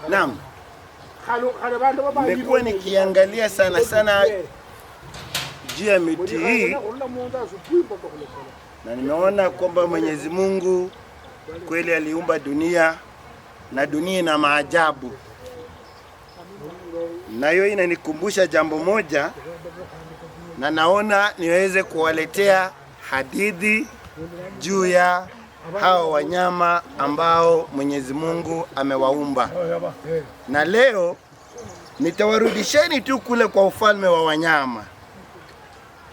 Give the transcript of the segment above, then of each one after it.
Naam, nimekuwa nikiangalia sana sana juu ya miti hii na nimeona kwamba Mwenyezi Mungu kweli aliumba dunia na dunia ina maajabu, na hiyo inanikumbusha jambo moja, na naona niweze kuwaletea hadithi juu ya hawa wanyama ambao Mwenyezi Mungu amewaumba. Na leo nitawarudisheni tu kule kwa ufalme wa wanyama,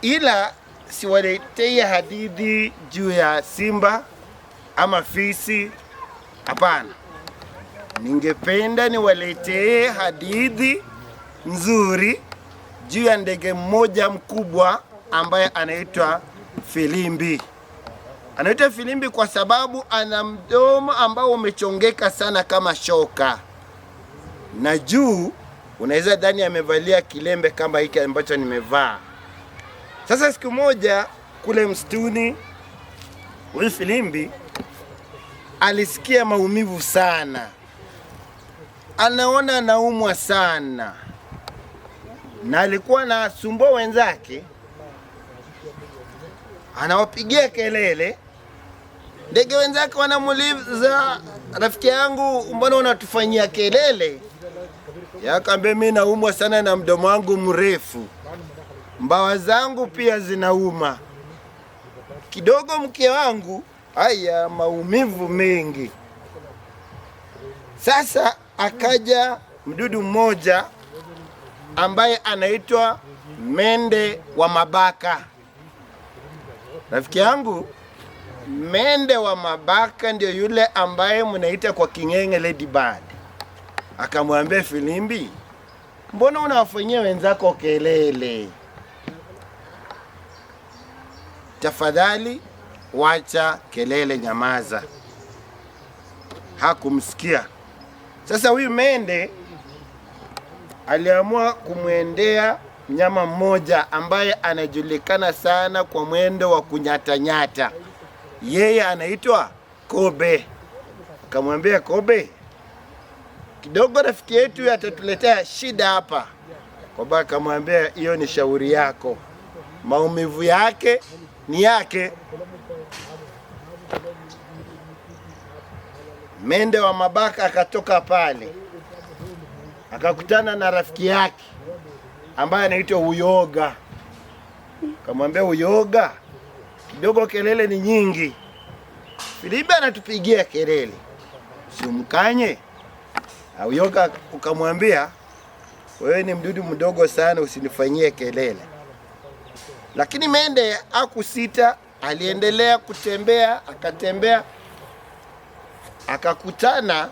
ila siwaletei hadithi juu ya simba ama fisi. Hapana, ningependa niwaletee hadithi nzuri juu ya ndege mmoja mkubwa ambaye anaitwa filimbi. Anaitwa filimbi kwa sababu ana mdomo ambao umechongeka sana kama shoka, na juu unaweza dhani amevalia kilembe kama hiki ambacho nimevaa. Sasa siku moja kule msituni, huyu filimbi alisikia maumivu sana, anaona anaumwa sana, na alikuwa anasumbua wenzake, anawapigia kelele. Ndege wenzake wanamuuliza, rafiki yangu, mbona unatufanyia kelele? Yakaambia, mimi naumwa sana na mdomo wangu mrefu, mbawa zangu pia zinauma kidogo, mke wangu, haya maumivu mengi. Sasa akaja mdudu mmoja ambaye anaitwa mende wa mabaka. Rafiki yangu, mende wa mabaka ndio yule ambaye mnaita kwa King'eng'e ladybird. Akamwambia Filimbi, mbona unawafanyia wenzako kelele? Tafadhali wacha kelele, nyamaza. Hakumsikia. Sasa huyu mende aliamua kumwendea mnyama mmoja ambaye anajulikana sana kwa mwendo wa kunyatanyata. Yeye anaitwa kobe. Akamwambia kobe, kidogo rafiki yetu atatuletea shida hapa. Kobe akamwambia hiyo ni shauri yako, maumivu yake ni yake. Mende wa mabaka akatoka pale akakutana na rafiki yake ambaye anaitwa Uyoga. Akamwambia Uyoga, kidogo kelele ni nyingi, Filipe anatupigia kelele, simkanye. Uyoga ukamwambia wewe ni mdudu mdogo sana, usinifanyie kelele. Lakini mende hakusita, aliendelea kutembea, akatembea akakutana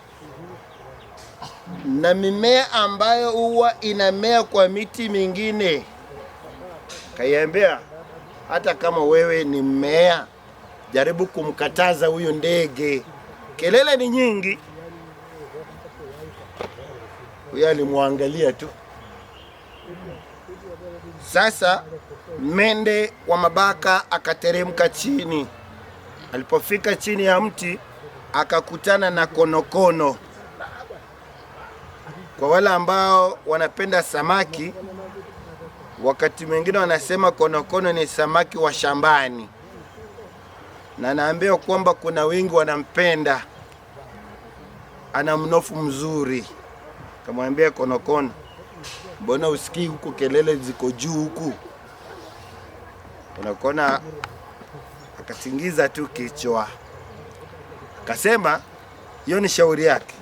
na mimea ambayo huwa inamea kwa miti mingine. Kaiambia, hata kama wewe ni mmea, jaribu kumkataza huyu ndege, kelele ni nyingi. Huyo alimwangalia tu. Sasa mende wa mabaka akateremka chini. Alipofika chini ya mti akakutana na konokono. Kwa wale ambao wanapenda samaki, wakati mwingine wanasema konokono ni samaki wa shambani, na naambiwa kwamba kuna wengi wanampenda, ana mnofu mzuri. Kamwambia konokono, mbona usikii huku kelele ziko juu huku? Konokono akatingiza tu kichwa, akasema hiyo ni shauri yake.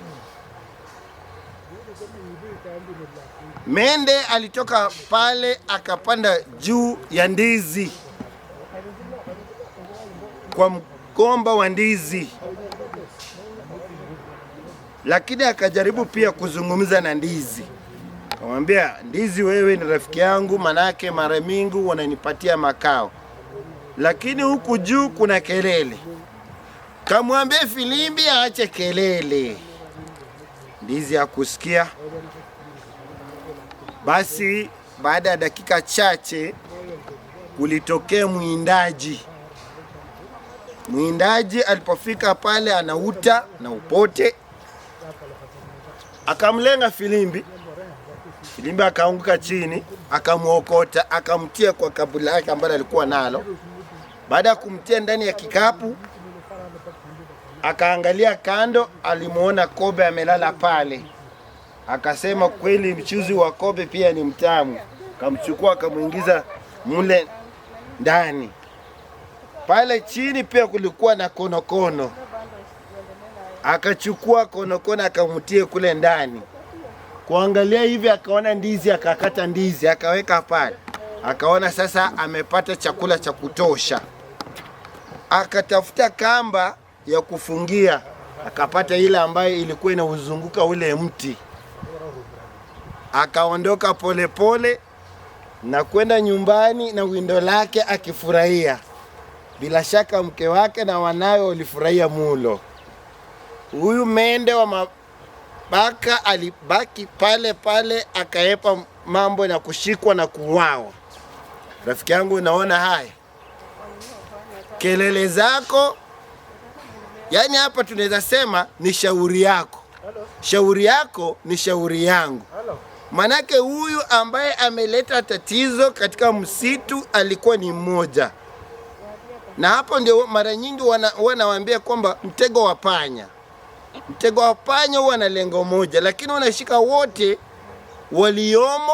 Mende alitoka pale akapanda juu ya ndizi, kwa mgomba wa ndizi, lakini akajaribu pia kuzungumza na ndizi. Akamwambia ndizi, wewe ni rafiki yangu, manake mara mingi wananipatia makao, lakini huku juu kuna kelele. Kamwambia filimbi aache kelele. Ndizi hakusikia. Basi baada ya dakika chache kulitokea mwindaji. Mwindaji alipofika pale anauta na upote. Akamlenga filimbi, filimbi akaanguka chini, akamwokota, akamtia kwa kapu lake ambalo alikuwa nalo. Baada ya kumtia ndani ya kikapu, akaangalia kando, alimuona kobe amelala pale. Akasema kweli mchuzi wa kobe pia ni mtamu. Akamchukua akamwingiza mule ndani. Pale chini pia kulikuwa na konokono, akachukua konokono akamtia kule ndani. Kuangalia hivi akaona ndizi, akakata ndizi akaweka pale. Akaona sasa amepata chakula cha kutosha. Akatafuta kamba ya kufungia, akapata ile ambayo ilikuwa inauzunguka ule mti. Akaondoka polepole na kwenda nyumbani na windo lake akifurahia. Bila shaka mke wake na wanawe walifurahia mulo. Huyu mende wa mabaka alibaki pale pale, akaepa mambo na kushikwa na kuuawa. Rafiki yangu, unaona haya kelele zako, yaani hapa tunaweza sema ni shauri yako, shauri yako ni shauri yangu. Manake huyu ambaye ameleta tatizo katika msitu alikuwa ni mmoja, na hapo ndio mara nyingi wanawaambia kwamba mtego wa panya, mtego wa panya huwa na lengo moja, lakini wanashika wote waliomo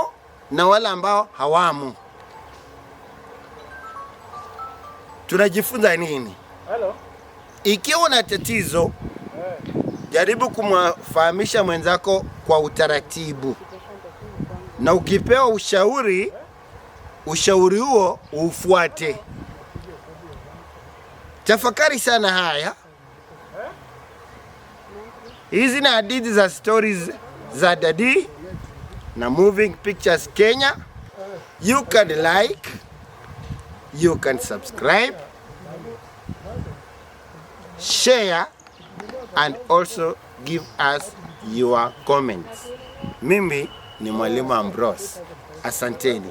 na wale ambao hawamo. Tunajifunza nini? Ikiwa una tatizo, jaribu kumfahamisha mwenzako kwa utaratibu, na ukipewa ushauri, ushauri huo ufuate. Tafakari sana haya. Hizi ni hadithi za stories za Daddy na Moving Pictures Kenya. You can like, you can subscribe, share and also give us your comments. Mimi ni Mwalimu Ambrose. Asanteni.